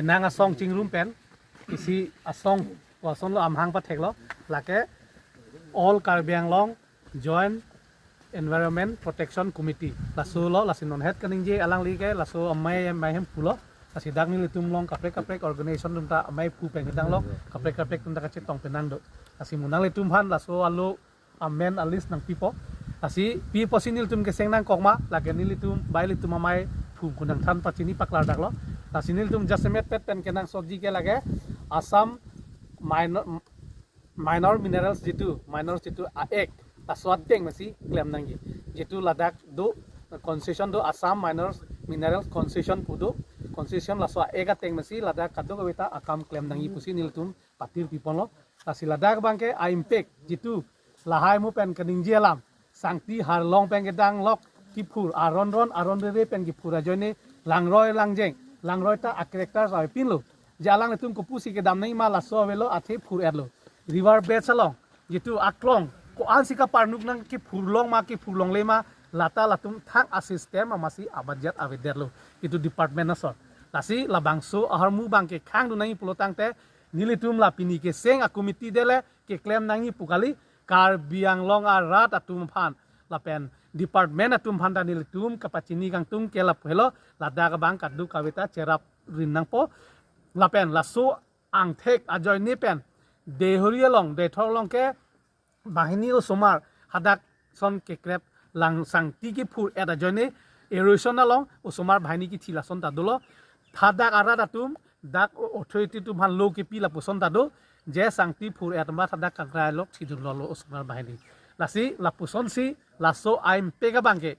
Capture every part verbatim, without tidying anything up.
Nang asong chingrum pen isi asong, asong lo amhang patheklo, lake All Karbi Anglong Joint Environment Protection Committee. Laso lo, lasi non het kaningje alangli ke, laso amei, amei hem pulo. Lasi dak nelitum along kaprek kaprek organization atum ta amei pu pen kedang lo, kaprek kaprek atum ta kachetong penang do. Lasi mo nanglitum aphan laso alo amen a list nangpipo. Lasi pipo si nelitum keseng nangkok ma, lake nelitum bai ilitum amei pu kunang than pachini paklar dak lo. Lasi nelitum jasemet pet pen kenangsotji ke lake Assam Minor, Minor Minerals jitu, Minors jitu a-Act, laso ateng masi klem nangji. Jitu ladak do concession do, Assam Minors Minerals Concession pu do, concession, laso a-Act ateng masi ladak kadokave ta akam klem nangji pusi nelitum patir piponlo. Lasi ladak abangke a-impact jitu lahai mo pen kaningje alam, sangti harlong pen kedang lok kiphur, aron ron aron rere pen kiphur ajoine langroi langjeng, langroi ta a-character avepinlo. Je alanglitum kopusi kedam nangji ma, laso avelo, athe phur-etlo. River bed along, jitu aklong, ko-an si kaparnuk nang, kiphur long ma, kiphur longle ma, lata latum thang a-system amatsi a-budget avedetlo, jitu department ason. Lasi labangso ahormu abangke khangdun nangji pulo tangte, nelitum la pini keseng a-committee dele keklem nangji pu kali, Karbi Anglong arat atum aphan lapen department atum aphan ta nelitum kapachini kangtung ke lapu helo, ladak abang kadokave ta cherap rin nangpo. Lapen laso angthek ajoine pen Deihori along, Deithor along ke banghini osomar hadak ason kekrep, lang sangti kiphur-et ajoine erosion along osomar banghini kithi lason ta dolo. Hadak arat atum, dak o-, authority atum aphan lo kipi lapuson ta do, je sangti phur-et amat hadak kangrai lok thidun lolo osomar banghini. Lasi lapuson si laso a-impact abangke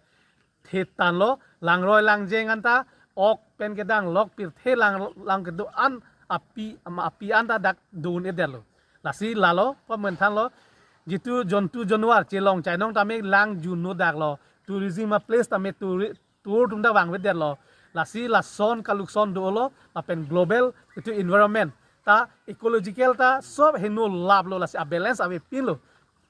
thetan lo, langroi langjeng anta, ok pen kedang lok pirthe lang, lang kedo-an api, ama api anta dak dun-edetlo. Lasi lalo pamenthang lo, jitu jontu januar chelong chainong tame lang junno dak lo, tourism a-place tame touri-, tour atum ta vangvedetlo. Lasi lason kalukson dolo, lapen global jitu environment ta, ecological ta sob heno laplo, lasi a-balance avepinlo.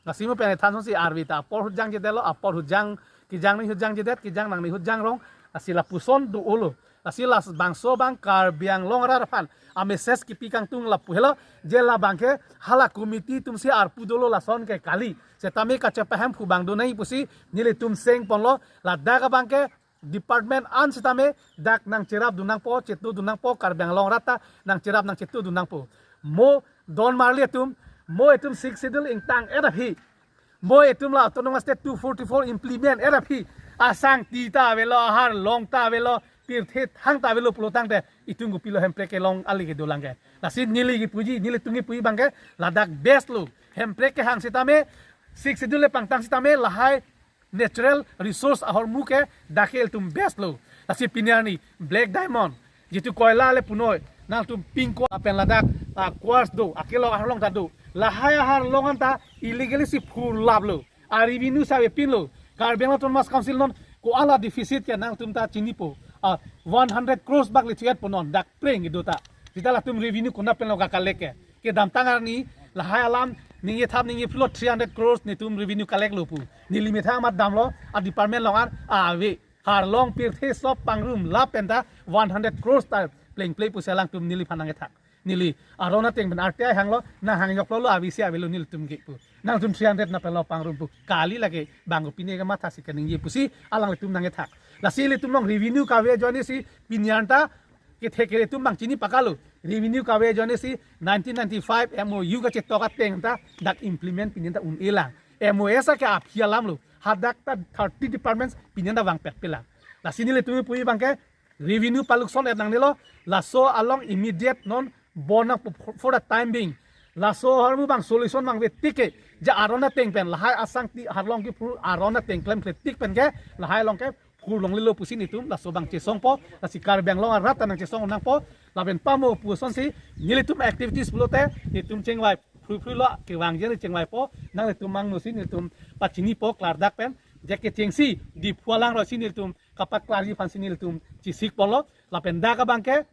Lasi mo pen than si arvi ta apor ahut jangjedetlo, apor ahut jang, kejang ni ahut jangjedet, kejang nang ni ahut jangrong, lasi lapuson dolo. Lasi labangso abang Karbi Anglong arat aphan a-message kipi kangtung lapu helo, je labangke hala committee atum si arpu dolo lason ke kali. Setame kachepahem pu abang do nangji pusi nelitum seng ponlo, ladak abangke department an setame dak nangcherapdun nangpo, chetodun nangpo, Karbi Anglong arat ta nangcherap nangchetodun nangpo. Mo don marli atum, mo itum Sixth Schedule ingtang-et aphi, mo itum la Autonomous State two forty-four implement-et aphi, asangti ta avelo, aharlong ta avelo, pirthe thang ta avelo pulo tangte, itum kopilo Hemprek kelong ali kedolang ke. Lasi neli kipuji, nelitum kipuji abangke ladak best lo. Hemprek kehang setame, Sixth Schedule le pangtang setame, lahai natural resource ahormu ke dak ke ilitum best lo. Lasi pini arni black diamond, jitu koila le punoi, nangtum pink ko-, lapen ladak, ah, quartz do, akelong aharlong ta do. Lahai aharlong anta illegally si phurlaplo. A-revenue si avepinlo. Karbi Anglong Autonomous Council non ko-an la deficit ke nangtum ta chinipo. Ah, one hundred crores bak le thuet po non, dak preng kedo ta. Seta latum revenue konat pen lo ka-collect ke. Kedamtang arni lahai alam ningje thap ningje phlo three hundred crores netum revenue collect lo pu. Neli methang amat damlo, a-department along an ave. Harlong pirthe sob pangrumlap pen ta one hundred crores ta plengple pusi alangtum neliphan nangkethak. Neli aron ateng pen R T I hanglo, nanghang joklo lo, avisi avelo nelitum ke pu. Nangtum three hundred na pelo pangrum pu. Kali lake bang ko pine kematha si kaningje pusi alanglitum nangkethak. Lasi ilitum along revenue kave ajoine si pini anta kethe kere atum abang chini pakalo. Revenue kave ajoine si nineteen ninety-five M O U kachetok ateng ta dak implement pini anta un-elang. M O S ake aphi alam lo. Hadak ta thirty departments pini anta vangpet pelang. Lasi nelitum kipuji abangke revenue palukson-et nangnelo, laso along immediate non bon nangpo for, for the time being. Laso ahormu abang solution vangve tik ke, ja aron ateng pen, lahai asangti harlong kiphur aron ateng klemkle tik pen ke, lahai along ke phurlonglelo pusi netum laso abang chesongpo, lasi Karbi Anglong arat ta nangchesong nangpo, lapen pamo pu asonsi, nelitum activities pulote, netum chengvai, phrui phrui lo, kevang jeri chengvaipo, nanglitum angno si netum pachinipo, klardak pen, je kechengsi, Diphu alangroi si netum kapaklarji aphansi nelitum chesik ponlo, lapen dak abangke,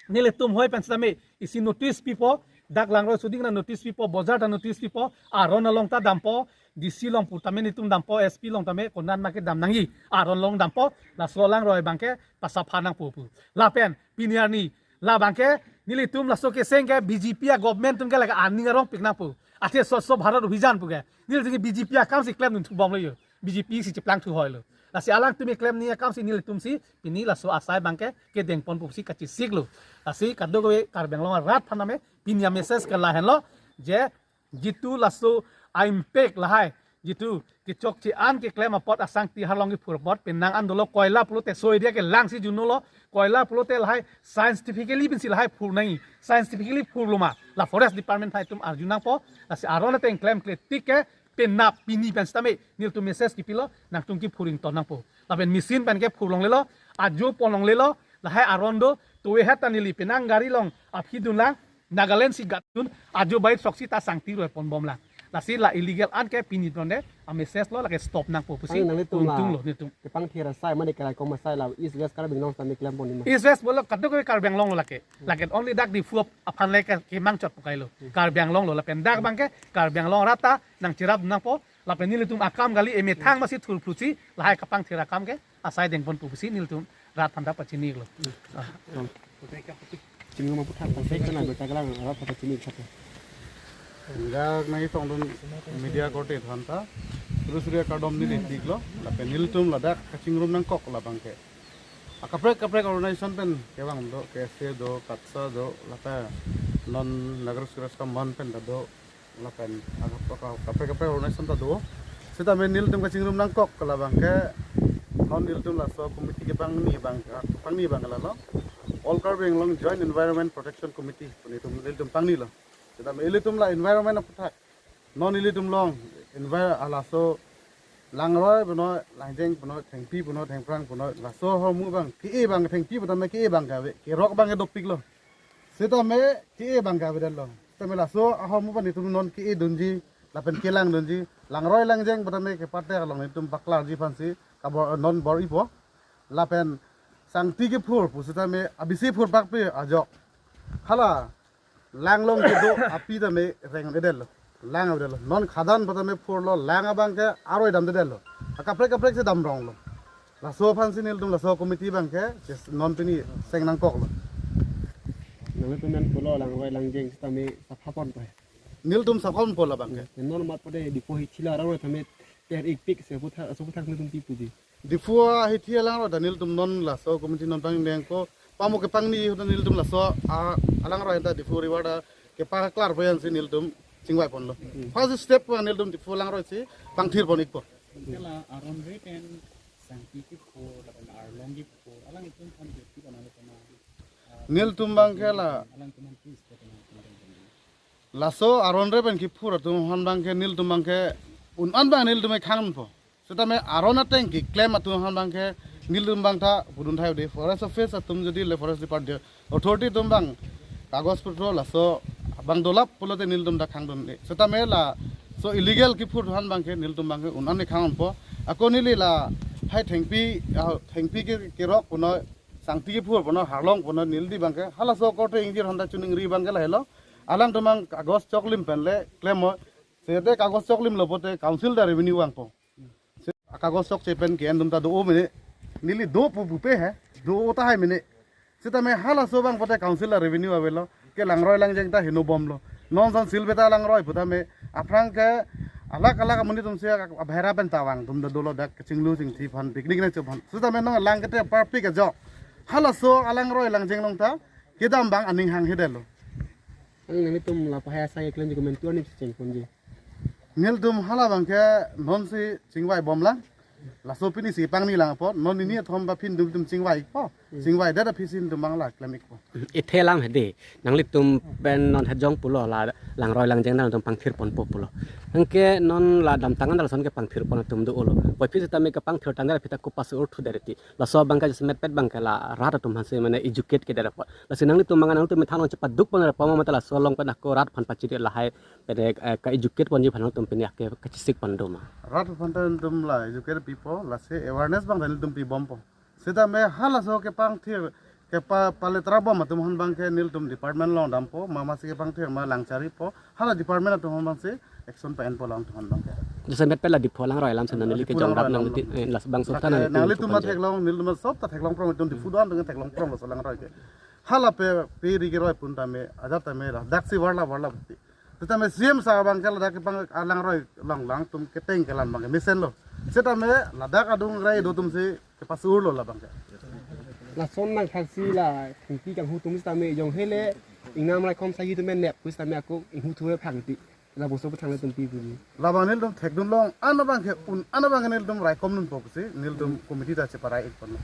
nelitum hoi pen setame isi notice pipo, dak langroi suding na notice pipo, bojar ta notice pipo, aron along ta dampo, D C along pu tame netum dampo, S P along tame konat ma kedam nangji, aron along dampo, laso langroi abangke pasapha nangpo pu. Lapen pini arni Labang ke nelitum laso keseng ke B J P a government atum ke lake aning arong pik nangpo. Athe Swachh Bharat Abhijan pu ke nelitum ke B J P akam si klemdun thubom lo yo. B J P si cheplang thu hoi lo. Lasi alangtum keklem ni akam si nelitum si pini laso asai abang ke kedengpon pusi kachesik lo. Lasi kadokave Karbi Anglong arat aphan tame pini a message ke lahenlo je jitu laso a impact lahai, jitu kechokche an keklem apot, asangti arlong kephur apot, penang an dolo, koila pulote so area ke lang si junolo, koila pulote lahai scientifically pensi lahai phur nangji, scientifically phurlo ma, la forest department atum arju nangpo. Lasi aron ateng klemkle tik ke penap pini pen sitame nelitum message kipilo, nangtum kephur ington nangpo. Lapen machine pen kephur longlelo, ajo pon longlelo, lahai aron do, towe heta neli penang gari along aphi dunlang, Nagaland si gatdun, ajo bait soksi ta sangti roi ponbomlang. Lasi la illegal an ke pini tronde a message lo, lake stop nangpo pusi. Ang nanglitum la untung lo nelitum. Kepangthir asai mane kelai koma asai la East West Karbi Anglong sitame klemponji ma? East West bolo kadokave Karbi Anglong lo lake. Lake only dak Diphu aphan le ke kemang chot pukai lo. Karbi Anglong lo lapen dak abang ke Karbi Anglong arat ta nangcherap nangpo. Lapen nelitum akam kali, emethang masi thurphlusi lahai kapangthir akam ke asai dengpon pusi nelitum rat aphan ta pachini lo. Ah. Chingrum aphuthak tangte kana berta kelang rat aphan pachini kata. Enggak nai tongdun media korte aphanta. Terus dia kardom neli tik lo. Lapen nelitum ladak kachingrum nangkok labang ke. Akaprek kaprek organization pen kevang do, K S A do, KATSA do, lapen non Nagaraj Suraksha Manch pen ta do, lapen aka- aka- kaprek kaprek organization ta do. Sitame nelitum kachingrum nangkok ke labang ke non nelitum laso committee kepangni abang, kepangni abang ke lalo All Karbi Anglong Joint Environment Protection Committee pu nelitum, nelitum pangni lo. Sitame ilitum la environment aphuthak, non ilitum along envir- alaso langroi puno, langjeng puno, thengpi puno, thengphrang puno, laso ahormu abang ke-e abang, thengpi pu tame ke-e abang kave, kerok abang ke dopik lo. Sitame ke-e abang ke avedetlo. Sitame laso ahormu abang nelitum non ke-e dunji, lapen kelang dunji, langroi langjeng pu tame kepate along nelitum paklarji aphansi kabor non bor-ipo. Lapen sangti kephur pu sitame abisi phur pakpe ajok. Hala lang along kedo api tame reng-edetlo. Lang avedetlo. Non khadan pu tame phurlo, lang abang ke aroi damdedetlo. Akaprek kaprek si damronglo. Laso aphansi nelitum laso committee abang ke ches- non pini seng nangkoklo. Nangtum pen pulo langroi langjeng sitame sapha ponpo he. Nelitum sapha ponpo labang ke. Non mat pade Diphu hithi la rang tame ter-ik pik se aphuthak, aso aphuthak nelitum pi puji. Diphu ahithi alangroi ta nelitum non laso committee non pangdeng ko pamo kepangni ahut nelitum laso a- alangroi ta Diphu River ta kepaklar poyan si nelitum chingvai ponlo. Hmm. First step abang nelitum Diphu alangroi si pangthir pon-ikpo. Kala aron re pen sangti kephur, lapen arlong kephur, alangtum aphan kephur ana le pena. Nelitum abang ke la Alangtum aphan please ko pena. Laso aron re pen kephur atum aphan abang ke nelitum abang ke un-an abang nelitum khang unpo. Sitame aron ateng keklem atum aphan abang ke nelitum abang ta pudun thai de, forest office atum jodi le forest department authority atum abang kagos potro laso abang dolap pulote nelitum ta khang dun de. Sitame laso illegal kephur aphan abang ke nelitum abang ke un-an khang unpo. Ako neli lahai thengpi, ah, thengpi ke kerok puno, sangti kephur puno, harlong puno, neli di abang ke halaso korte ingjir aphan ta choningri abang ke lahelo. Alangtum abang kagos choklim pen le klemmo. Seta kagos choklimlo pote council ta revenue vangpo. Se- kagos chokche pen ke-en atum ta do-o mene. Neli do pu pupe he. Do-o tahai mene. Sitame halaso abang pote council ta revenue avelo. Ke langroi langjeng ta heno bomlo. Non son sil beta langroi pu tame aphrang ke alak alak amonit atum si abhera pen ta vang atum ta dolo dak chinglu chingthi aphan picnic nangcho aphan. Sitame non lang kete parpik ajok. Halaso alangroi langjeng along ta kedam abang aning hanghedetlo. Ang nanglitum la pahai asai keklem ji komentu arni chengponji. Nelitum hala abang ke non si chingvai bomlang. Laso pini si pangni lang apot, non nini athom ba phin dum tum chingvai-ikpo. Hmm. Chingvaidet aphi si nelitum abang la klem-ikpo. Ithe alam hedi, nanglitum pen non hejong pulo la langroi langjeng nangtum pangthir ponpo pulo. Anke non la damtang an lason kepangthir pon atum do-olo. Puvoiphit sitame kepangthir tangdet aphi ta kopi si urthudet ti. Laso abang ke jasemet pet abang ke la rat atum aphansi mane educate kedet apot. Lasi nanglitum abang nangtum methang along chepaduk pon ra poma mate laso along pen ako rat aphan pachiri lahai pen, eh, ka-educate ponji aphan nangtum pini ake kachesik pon do ma? Rat aphan ta nelitum la educate pipo, lasi awareness abang ta nelitum pibompo. Sitame halaso kepangthir, kepa- paletra bom atum aphan abang ke nelitum department along dampo, mama si kepangthir ma lang charipo, hala department atum aphan abangsi action pa-enpo lang atum aphan abang ke. Jasemet pet la Diphu langroi alam si non neli Diphu kejong langroi dap alam nangli lo. Eh, las bang sota Lake nangli nanglitum ta theklong, nelitum ta sob ta theklong prong, itum Diphu do-an atum theklong prong laso langroi ke. Hala pe pe ri keroi pun tame, ajat tame ladak si varla varla puti. Setame C M sir abang ke ladak kepang alangroi langlang atum keteng kelang abang ke mesenlo. Setame ladak adung rai do atum si kepasur lo labang ke. Lason nangthaksi la thengpi kanghu atum setame jong hele ingnam raikom sagi atum nep pu setame ako inghu thu phangti. Labangso aphuthak nangtum pi puji. Labang nelitum thekdun long, ano abang ke un, ano abang ke nelitum raikom dunpo pusi, nelitum committee ta cheparai ik ponlo.